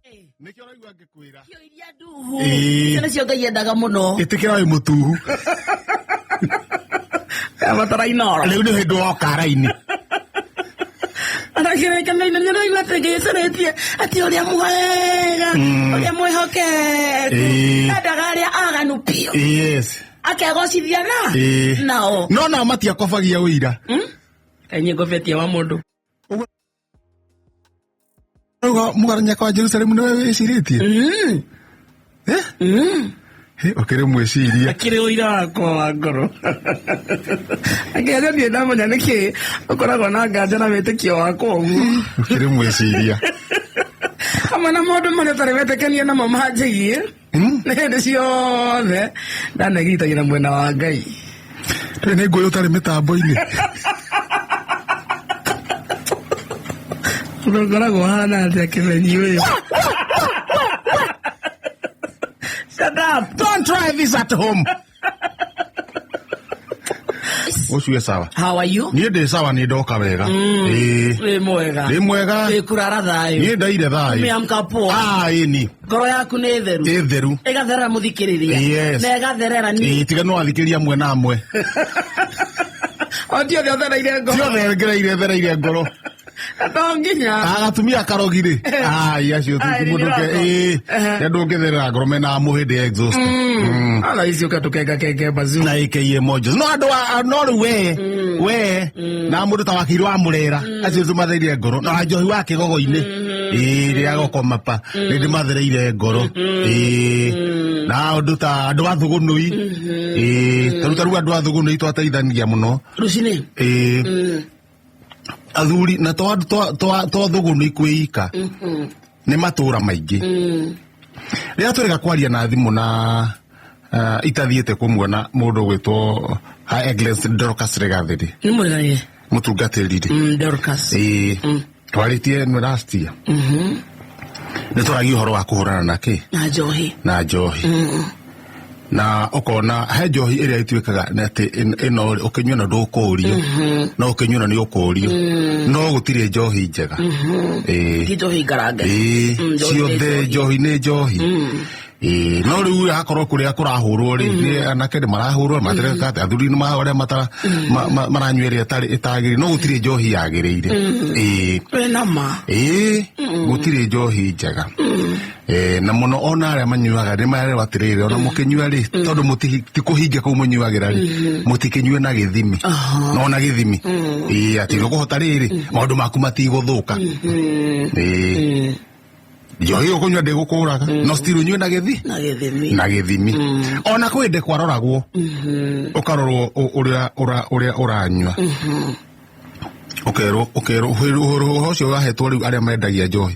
Nĩkĩo ũraigua ngĩkwĩra. Icio iria nduhu. Ĩĩ. Icio nĩcio Ngai endaga mũno. Ĩtĩkĩra wĩ mũtuhu. Abatara inoro. Rĩu nĩ hĩndĩ woka raini. Arakĩrĩkanĩire nĩ ũraigua atĩ Ngai acarĩtie atĩ ũrĩa mwega, ũrĩa mwĩhokeku, Ĩĩ. endaga arĩa aganu biũ. Yes. Akegocithia na Ĩĩ. nao. No nao matiakobagia ũira. Kaĩ nyĩngobetie wa mũndũ. Rĩu mũgaranyaka wa Jerusalemu nĩwe wĩcirĩtie? Eh? Hĩ, ũkĩrĩ mwĩciria. Akĩrĩ ũira wakwa wa ngoro. Akĩaria ndirĩ ndamenya nĩkĩ ũkoragwo na nganja na wĩtĩkio wakwa ũguo. Ũkĩrĩ mwĩciria. Hamwe na maũndũ marĩa ũtarĩ wetĩkania namo manjĩgiĩ. Nĩ hĩndĩ ciothe ndanegitagĩra mwena wa Ngai. Rĩu nĩ ngũyũ ũtarĩ mĩtambo-inĩ. Ũndũ ũkoragwo ũhana atĩa kĩmenyi ũyũ? Shut up! Don't try this at home. Ũcio sawa. How are you? Niĩ ndĩ sawa nĩ ndoka wega. Ĩĩ. Wĩ mwega. Ndĩ mwega. Wĩ kũrara thayũ. Niĩ ndaire thayũ. Umeamka poa. Ah, ĩni. Ngoro yaku nĩ theru. Ĩ theru. Ĩgatherera mũthikĩrĩria. Yes. Na ĩgatherera niĩ. Ĩĩ, tiga no athikĩrĩria amwe na amwe. O ti othe ũthereire ngoro. Ti othe ngereire thereire ngoro. To nginya. Atumia karogi rĩ. Ai, acio ti Ai, mũndũ nĩ ũngĩ. ũroko. Ĩĩ. Ehe. Nĩ andũ ũngĩtherera ngoro mena mũhĩndĩ exhaust. Ala ici ũka tũkengakenge bazuu. Na AKA Mojos. No andũ no rĩu we we na mũndũ ta wakiri wa mũrera acio tũmathereire ngoro na njohi wa kĩgogo-inĩ ĩĩ rĩrĩa gũkoma pa nĩ ndĩmathereire ngoro ĩĩ na ũndũ ta andũ a thũgũnũi ĩĩ tarĩu tarĩu andũ a thũgũnũi twateithania mũno Rũcinĩ. ĩĩ athuri na to to thũgũnũi kwĩika nĩ matũra maingĩ rĩrĩa tũrĩga kwaria na thimũ na itathiĩte kũmuona mũndũ ũgwĩtwo High Excellency Dorcas Rigathi rĩ Nĩ mwega mũtungatĩri rĩ Dorcas. ĩĩ twarĩtie nĩ last year nĩ twaragia ũhoro wa kũhũrana na kĩ Na njohi. na njohi na ũkona he njohi ĩrĩa ĩtuĩkaga nĩ atĩ ĩno rĩ ũkĩnyua ĩno ndũkũũrio no ũkĩnyua ĩno nĩ ũkũũrio no gũtirĩ njohi njega ĩĩ Ti njohi ngarange. Ĩĩ, Njohi nĩ ciothe njohi. njohi nĩ njohi Ĩĩ, no rĩu hakorwo kũrĩa kũrahũrwo rĩ nĩ anake nĩ marahũrwo matereka atĩ athuri nĩ arĩa matara maranyua ĩrĩa ĩtarĩ ĩtagĩrĩire no gũtirĩ njohi yagĩrĩire ĩĩ Wĩna ma. ĩĩ gũtirĩ njohi njega Ĩĩ, na mũno ona arĩa manyuaga nĩ marerwo atĩrĩrĩ ona mũkĩnyua rĩ tondũ ti kũhingia kũu mũnyuagĩra rĩ mũtikĩnyue na gĩthimi no na gĩthimi ĩĩ atĩ ũkũhota rĩrĩ maũndũ maku matigũthũka ĩĩ njohi ũkũnyua ndĩgũkũraga no still ũnyue na gĩthi Na gĩthimi. na gĩthimi ona kwĩ ndĩ kwaroragwo ũkarorwo ũrĩa ũrĩa ũranyua ũkerwo ũkerwo ũhoro ũcio wahetwo rĩu arĩa mendagia njohi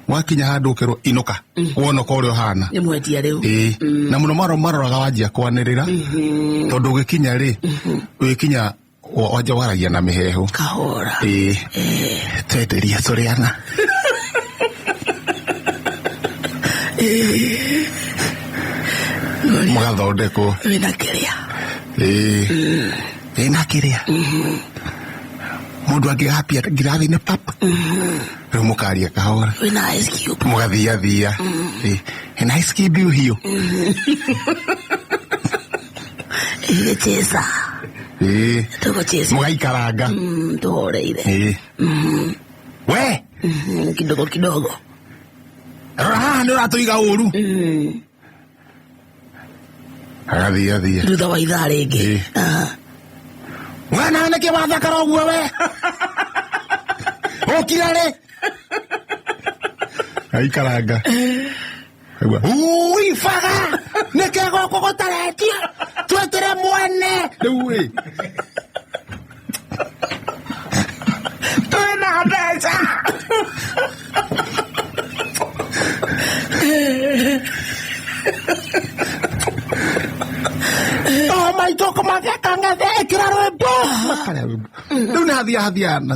wakinya handũ ũkerwo inũka wonoka ũrĩa ũhana Nĩ mwendia rĩu. ĩĩ na mũno maroraga wanjia kwanĩrĩra tondũ ũgĩkinya rĩ ũgĩkinya wanja waragia na mĩheehũ Kahora. ĩĩ twenderia tũrĩana mũgathondekwo Wĩna kĩrĩa. ĩĩ ĩna kĩrĩa mũndũ angĩgapia ngirathi-inĩ pap rĩu mũkaria kahora Wĩna ice cube. mũgathiathia Ĩĩ, ĩna ice cube hiũ Ĩgĩcheza. ĩĩ Tũgũcheza. mũgaikaranga Tũhoreire. ĩĩ we Kidogo kidogo. rora haha nĩ ũratũiga ũru agathiathia Thutha wa ithaa rĩngĩ. Ĩĩ. We nawe nĩkĩ wathakara ũguo we ũkira rĩ aikaranga Aigua, ui baga nĩkĩ gũkũ gũtaretio twĩtĩre mwene rĩu ĩ twĩna mbeca Oh maitũ kũmatheka ng'ethe ĩkĩra rwĩmbo Makarĩa rwĩmbo. Rĩu nĩ hathia hathia na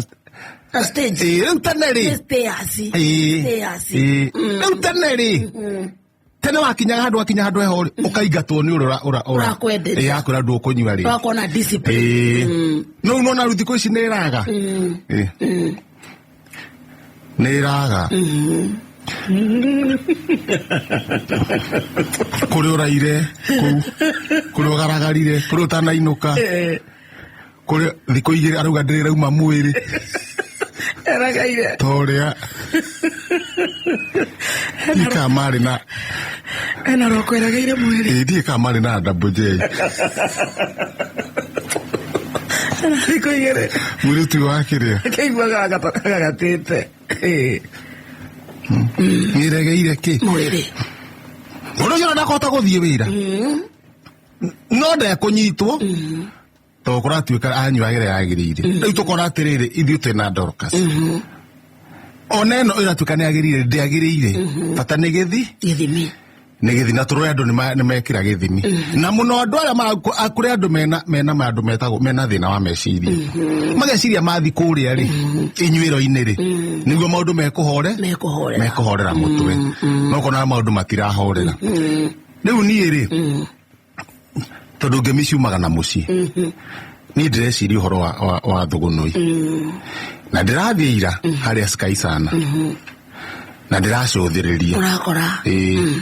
Na stage. Ĩĩ, rĩu tene rĩ Nĩ stairs. Ĩĩ. Stairs. Ĩĩ. Rĩu tene rĩ tene wakinyaga handũ wakinya handũ heho rĩ ũkaingatwo nĩ ũrĩa Ũrakwenderia. Ĩĩ, akwĩra ndũkũnyua rĩ Ũgakorwo na discipline. Ĩĩ. No nona rĩu thikũ ici nĩ ĩraga Ĩĩ. Nĩ ĩraga Kũrĩa ũraire kũu, kũrĩa ũgaragarire, kũrĩa ũtanainũka, kũrĩa thikũ igĩrĩ arauga ndĩrĩrauma mwĩrĩ Eragaire. ta ũrĩa ndiĩ kana marĩ na Ena roko eragaire mwĩrĩ. ĩ, ndiĩ kana marĩ na double J. Ena thikũ igĩrĩ. Mwĩrĩ ũtirĩ wa kĩrĩa. Akĩiguaga agagatĩte. Nĩregeire kĩ? Mwĩrĩ. Mũndũ ũcio ndakũhota gũthiĩ wĩra. No ndekũnyitwo tondũ kũratuĩka anyuagĩra yagĩrĩire. Rĩu tũkona atĩrĩrĩ, ithuĩ twĩna Dorcas. Ona ĩno ĩratuĩka nĩ yagĩrĩire, ndĩagĩrĩire. Bata nĩ gĩthi Gĩthimi. nĩ gĩthi na tũrore andũ nĩ mekĩra gĩthimi. Na mũno andũ arĩa kũrĩ andũ mena andũ metagwo mena thĩna wa meciria. Mageciria mathi kũrĩa rĩ, inyuĩro-inĩ rĩ, nĩguo maũndũ mekũhore Mekũhorera. Mekũhorera mũtwe. No kona maũndũ matirahorera. Rĩu niĩ rĩ, tondũ ngemi ciumaga na mũciĩ, niĩ ndĩreciria ũhoro wa thũgũnũi na ndĩrathiĩ ira harĩa Sky sana na ndĩracũthĩrĩria. Ũrakora. Ĩĩ.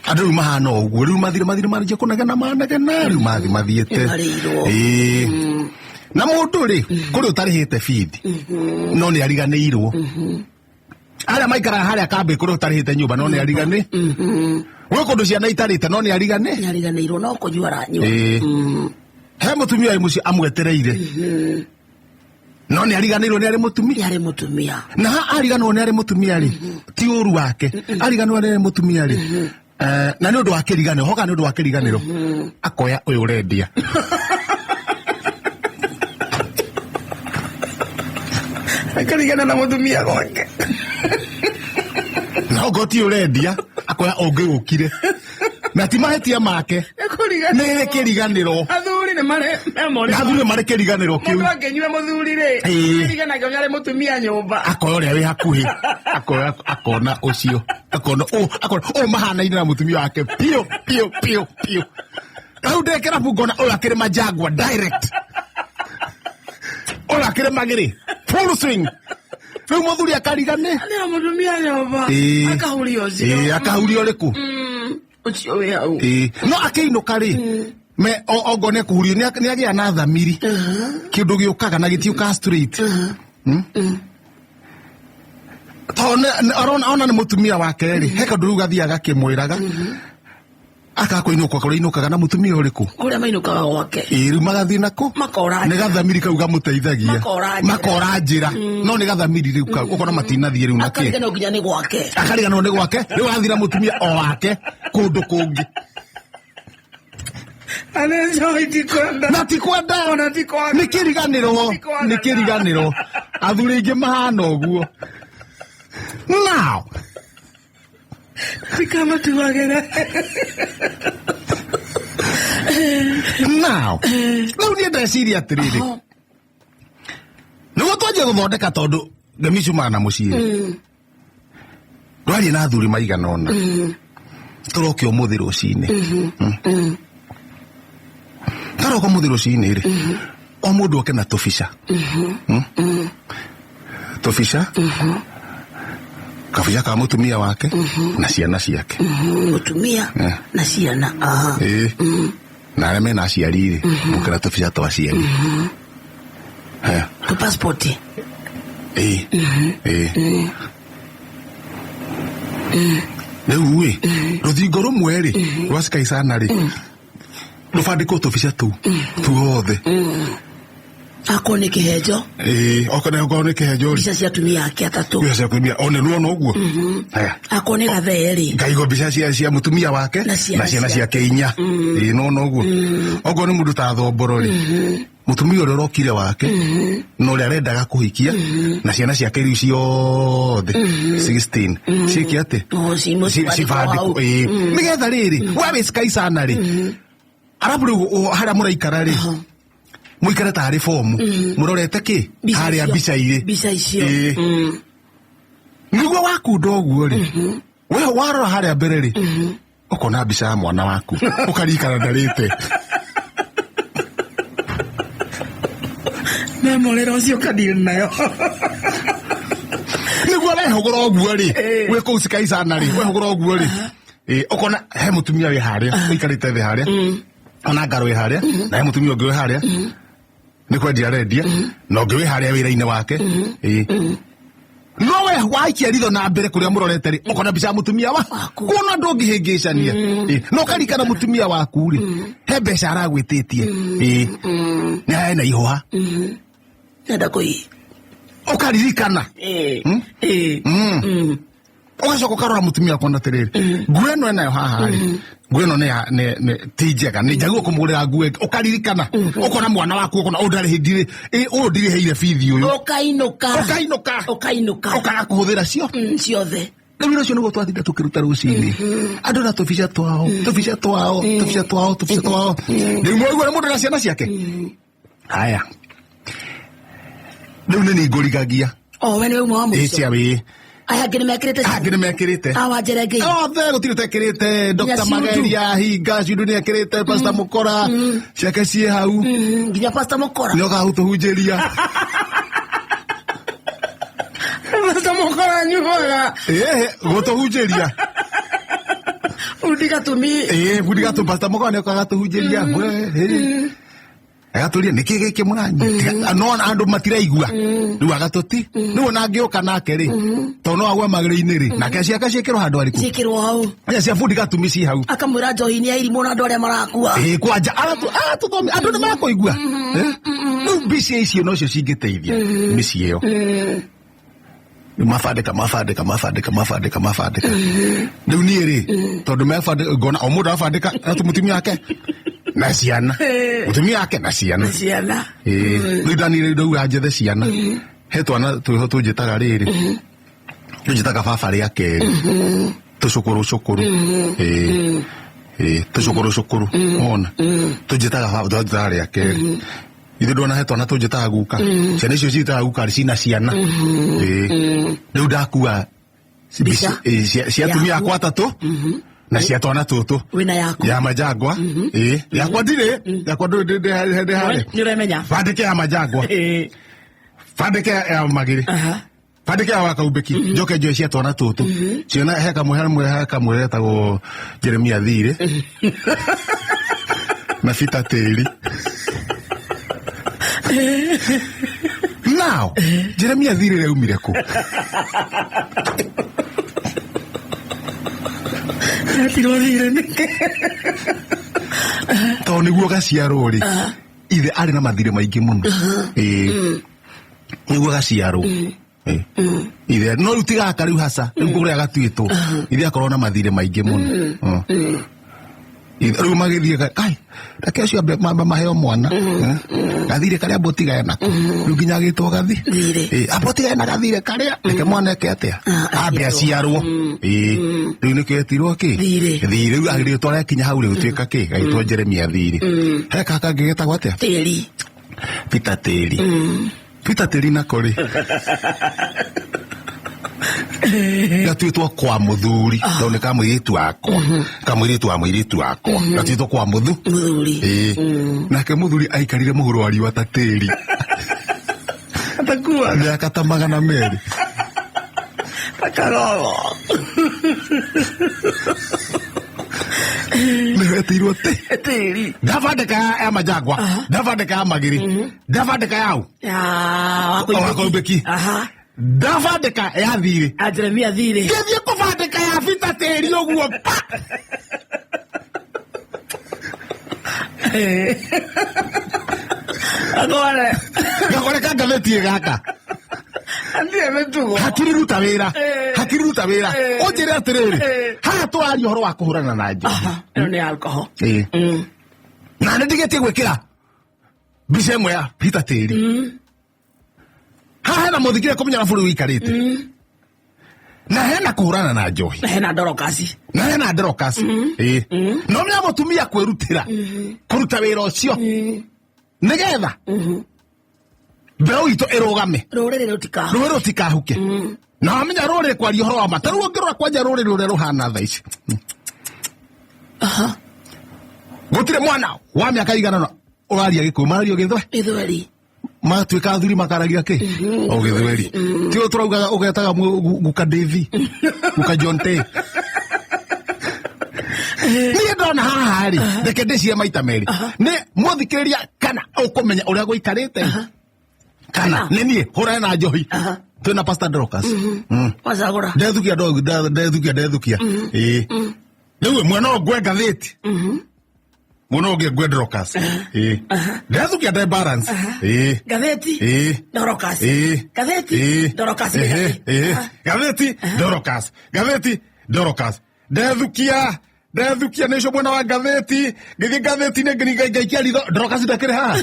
Andũ rĩu mahana o ũguo, rĩu mathire mathire marĩkia kũnegena, manegena, rĩu mathi mathiĩte. Nĩmarĩirwo. Ĩĩ. Na mũndũ rĩ, kũrĩ ũtarĩhĩte bithi no nĩ ariganĩirwo, arĩa maikaraga harĩa kambĩ, kũrĩ ũtarĩhĩte nyũmba no nĩ arigani, gwĩ kũndũ ciana itarĩte no nĩ arigani. Nĩariganĩirwo no kũnyua aranyua. Ĩĩ. He mũtumia wĩ mũciĩ amwetereire no nĩ ariganĩirwo nĩ arĩ mũtumia. Nĩarĩ mũtumia. Na ha ariganĩrwo nĩ arĩ mũtumia rĩ, ti ũru wake ariganĩrwo nĩ arĩ mũtumia rĩ, na nĩ ũndũ wa kĩriganĩro hoka, nĩ ũndũ wa kĩriganĩro akoya ũyũ ũrendia. Akarigana na mũtumia gwake. Na okorwo ti ũrendia, akoya ũngĩ ũkire na ti mahĩtia make. Nĩkũriganĩrwo. Nĩ kĩriganĩro. Athuri nĩ marĩ memory. Na athuri marĩ kĩriganĩro kĩu. Mũndũ angĩnyua mũthuri rĩ, ariganagio nĩ arĩ mũtumia nyũmba. Akoya ũrĩa wĩ hakuhĩ, akoya, akona ũcio, akona ũ, akona ũ mahanaine na mũtumia wake piũ piũ piũ piũ. Hau ndĩ kĩrabu ngona ũyũ akĩrĩma Jaguar direct, ũyũ akĩrĩma gĩrĩ full swing, rĩu mũthuri akarigane. Nĩ mũtumia nyũmba. Akahuria ũcio. Ĩĩ, akahuria ũrĩkũ? Ũcio wĩ hau. Ĩĩ, no akĩinũka rĩ, me ongo nĩ ekũhurio, nĩ agĩa na thamiri, kĩndũ gĩũkaga na gĩtiũkaga straight. Tondũ arona ona nĩ mũtumia wake rĩ, he kaũndũ rĩu gathiaga gakĩmwĩraga akakũinũka kũrĩa inũkaga na mũtumia ũrĩkũ. Kũrĩa mainũkaga gwake. Ĩĩ, rĩu magathiĩ nako. Makora Nĩ gathamiri kau gamũteithagia. Makora njĩra. Makora njĩra, no nĩ gathamiri rĩu kau ũkona matinathiĩ rĩu nakĩ. Akariganĩrwo nginya nĩ gwake. Akariganĩrwo nĩ gwake, rĩu athira mũtumia o wake kũndũ kũngĩ. Anenjoitikwenda. Na ti kwenda. Ona ti kwenda. Nĩ kĩriganĩro. Ti kwagana. Nĩ kĩriganĩro, athuri aingĩ mahana ũguo now. Tikamatuagĩra. Now rĩu niĩ ndeciria atĩrĩrĩ, nĩguo twanjie gũthondeka, tondũ ngemi ciumaga na mũciĩ, ndwarie na athuri maigana ũna tũroke ũmũthĩ rũcinĩ. Taroka ũmũthĩ rũcinĩ rĩ, o mũndũ oke na tũbica. Tũbica, kabica ka mũtumia wake na ciana ciake. Mũtumia na ciana, aha. Ĩĩ. Na arĩa mena aciari rĩ, mũke na tũbica twa aciari. Haya. Tũ passport. Ĩĩ, rĩu ĩ rũthingo rũmwe rĩ rwa Sky Sana rĩ, rũbandĩkwo tũbica tũu tuothe. Akorwo nĩ kĩhenjo. Ĩĩ, okorwo nĩ kĩhenjo rĩ. Mbica cia atumia ake atatũ. Mbica cia atumia one ruona ũguo. Haya. Akorwo nĩ gathee rĩ. Ngaigo mbica cia mũtumia wake Na ciana na ciana ciake. ciake inya. Ĩĩ, nona ũguo. Okorwo nĩ mũndũ ta Thomboro rĩ, mũtumia ũrĩa ũrokire wake na ũrĩa arendaga kũhikia na ciana ciake rĩu ciothe 16 ciĩke atĩ Oh, cibandĩkwo hau. cibandĩkwo. Ĩĩ, nĩgetha rĩrĩ we wĩ Sky Sana rĩ, arabu rĩu harĩa mũraikara rĩ, mũikare tarĩ bomu mũrorete kĩ Mbica harĩa icio. mbica irĩ. Mbica icio. Ĩĩ. Nĩguo wakunda ũguo rĩ, we warora harĩa mbere rĩ, ũkona mbica ya mwana waku, ũkaririkana ndarĩte. Memorĩra ũcio ũkadili nayo. Nĩguo we Wehũgũra ũguo rĩ, Eh. wĩ kũu cikaicana rĩ, wehũgũra ũguo rĩ, ũkona he mũtumia wĩ harĩa ũikarĩte thĩ harĩa, ona ngaro wĩ harĩa, na he mũtumia ũngĩ wĩ harĩa nĩ kwendia arendia, na ũngĩ wĩ harĩa wĩra-inĩ wake. No we waikia ritho na mbere kũrĩa mũrorete rĩ, ũkona mbica ya mũtumia wa Waku. kuona ndũngĩhĩngĩcania. No ũkarikana mũtumia waku rĩ, he mbeca aragwĩtĩtie. Nĩ hena ihũha. Nenda kũi. Ũkaririkana. Ũgacoka ũkarora mũtumia ũkona atĩrĩrĩ, nguo ĩno ĩnayo haha rĩ, nguo ĩno nĩ ti njega, nĩ njagĩrĩirwo kũmũgũrĩra nguo ĩngĩ. Ũkaririkana, ũkona mwana waku, ũkona ũyũ ndarĩ ndirĩ, ũyũ ndirĩhĩire bithi ũyũ. Ũkainũka. Ũkainũka. Ũkainũka. Ũkaga kũhũthĩra cio. Ciothe. Rĩu wĩra ũcio nĩguo twatinda tũkĩruta rũcinĩ, andũ na tũbica twao, tũbica twao, tũbica twao, tũbica twao. Rĩu mwaigua nĩ mũndũ na ciana ciake. Haya, rĩu nĩ ningũrigagia. O we nĩwe uma wa Ĩ mũico. cia wĩ. Aya angĩ nĩ mekĩrĩte. Angĩ nĩ mekĩrĩte. Awa Njerengei. Othe gũtirĩ ũtekĩrĩte. Dr. Ciudu. Mageria Hinga Ciudu nĩ ekĩrĩte, Pastor Mũkora ciake ciĩ hau. Nginya Pastor Mũkora. Nĩ okaga gũtũhunjĩria. Pastor Mũkora nyuaga. Ĩĩ, gũtũhunjĩria. Bundi gatũmi. Ĩĩ, bundi gatũ, Pastor Mũkora nĩ okaga gũtũhunjĩria. We, agatũria nĩkĩ gĩkĩ mũranyua, no andũ matiraigua. Rĩu agatũti rĩu ona angĩũka nake rĩ, tondũ no agwe magĩrĩ-inĩ rĩ, nake ciake ciĩkĩrwo handũ harĩkũ? Ciĩkĩrwo hau. Aya cia bundi gatumi ci hau. Akamwĩra njohi nĩ ya irimũ na andũ arĩa marakua. Ĩĩ, kwanja aratũthomia, andũ nĩ marakũigua. Rĩu mbica icio nocio cingĩteithia mĩciĩ ĩyo. Rĩu mabandĩka, mabandĩka, mabandĩka, mabandĩka, mabandĩka. Rĩu niĩ rĩ, tondũ mebandĩka, ngona o mũndũ abandĩka na mũtumia wake na ciana, mũtumia wake na ciana. Ciana. Ĩĩ, rĩu ndanire ndauga njethe ciana, he twana twĩho tũnjĩtaga rĩrĩ, tũnjĩtaga baba rĩa kerĩ, tũcũkũrũ cũkũrũ. Ĩĩ, ĩĩ, tũcũkũrũ cũkũrũ, wona tũnjĩtaga baba, tũnjĩtaga rĩa kerĩ. Ithuĩ ndona he twana tũnjĩtaga guka, ciana icio ciĩtaga guka cina ciana. Ĩĩ, rĩu ndakua Mbica. Ĩĩ, cia atumia akwa atatũ na cia twana tũtũ. Wĩna yaku. Ya majangwa. Ĩĩ, yakwa ndirĩ, yakwa ndũrĩ ndĩ harĩa. Nĩ ũremenya. Bandĩke ya majangwa, bandĩke ya magĩrĩ, bandĩke ya wakaumbĩki, njoke njoe cia twana tũtũ. Ciana he kamwe, hamwe he kamwe getagwo Jeremia Thirĩ na Peter Tĩri. Now Jeremia Thirĩ rĩaumire kũ? Etirwo thirĩ nĩkĩ? Tondũ nĩguo gaciarwo rĩ, ithe arĩ na mathirĩ maingĩ mũno. Ĩĩ, nĩguo gaciarwo. Ĩĩ. Ithe no rĩu ti gaka rĩu haca, rĩu kũrĩa gatuĩtwo ithe akorwo na mathirĩ maingĩ mũno. Ithe- Rĩu magĩthiĩ ai reke acio ambe mamba maheo mwana. Gathirĩ karĩa amba ũtigane nako, rĩu nginya agĩtwo gathi. Thirĩ. Ĩĩ, amba ũtigane na gathirĩ karĩa, reke mwana eke atĩa? Ah, Ambe aciarwo. Ĩĩ, rĩu nĩkĩo etirwo kĩ? Thirĩ. Thirĩ. Rĩu agĩrĩtwo rĩakinya hau rĩ gũtuĩka kĩ? Gagĩtwo Jeremia Thirĩ. He kaka kangĩ getagwo atĩa? Tĩri. Peter Tĩri. Peter Tĩri nako rĩ, gatuĩtwo kwa mũthuri, tondũ nĩ ka mũirĩtu wakwa, ka mũirĩtu wa mũirĩtu wakwa, gatuĩtwo kwa mũthu. Mũthuri. Ĩĩ, nake mũthuri aikarire mũhuro wa riũa ta tĩri. Atakuaga. Mĩaka ta 200. Akarogo. Nĩwetirwo tĩ. Tĩri. Ndabandĩka ya majangwa, ndabandĩka ya magĩrĩ, ndabandĩka yau. Ya Wakaumbĩki. Aha. Ndabandĩka ya thirĩ. A Jeremia Thirĩ. Ngĩthiĩ kũbandĩka ya Peter Tĩri ũguo pa. Akore. Gakore ka ngathĩti gaka. Andie mĩtugo. Hakiri ruta wĩra. Eh. Hakiri ruta wĩra. Eh. Ũnjĩre atĩrĩrĩ, Eh. haha tũraria ũhoro wa kũhũrana na njohi. Aha. Ĩno nĩ alcohol. Ĩĩ. Na nĩ ndigĩtie gwĩkĩra mbica ĩmwe ya Peter Tĩri. Haha hena mũthikire kũmenya na bũrũri ũikarĩte. Na hena kũhũrana na njohi. Na hena ndorokasi. Na hena ndorokasi. Ĩĩ. No menya mũtumia kwĩrutĩra kũruta wĩra ũcio nĩgetha mbeũ itũ ĩrũgame. Rũrĩrĩ rũtikahuke. Rũrĩrĩ rũtikahuke. Na wamenya rũrĩrĩ kwaria ũhoro wa ma, ta rĩu ũngĩrora kwanja rũrĩrĩ rũrĩa rũhana thaa ici, gũtirĩ mwana wa mĩaka igana ũna ũraria Gĩkũyũ, mararia Gĩthwe. Gĩthweri. Matuĩka athuri makaragia kĩ o gĩthweri. Ti ũyũ tũraugaga ũgetaga guka Davy, guka John Tay. Niĩ ndona haha rĩ, reke ndĩcie maita merĩ nĩ mũthikĩrĩria kana ũkũmenya ũrĩa gũikarĩte kana nĩ niĩ hũrane na njohi twĩna Pastor Dorcas. Wacagũra. Ndethukia ndethukia ndethukia ĩĩ rĩu mwena ũyũ ngwe ngathĩti, mwena ũyũ ũngĩ ngwe Dorcas. Ĩĩ, ndethukia nde balance. Ĩĩ. Ngathĩti. Ĩĩ. Dorcas. Ĩĩ. Ngathĩti. Ĩĩ. Dorcas. Ehe, ehe. Ngathĩti Dorcas, ngathĩti Dorcas, ndethukia ndethukia nĩ ũcio mwena wa ngathĩti ngĩthiĩ ngathĩti-inĩ ngaikia ritho Dorcas ndakĩrĩ haha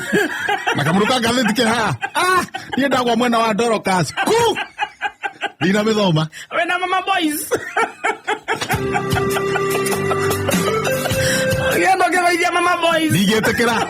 na kamũndũ ka ngathĩti kĩ haha. Ah, niĩ ndagwa mwena wa Dorcas ku ndinamĩthoma. Wena mama boys. Gĩendo kĩgeithia mama boys. Ndingĩtĩkĩra.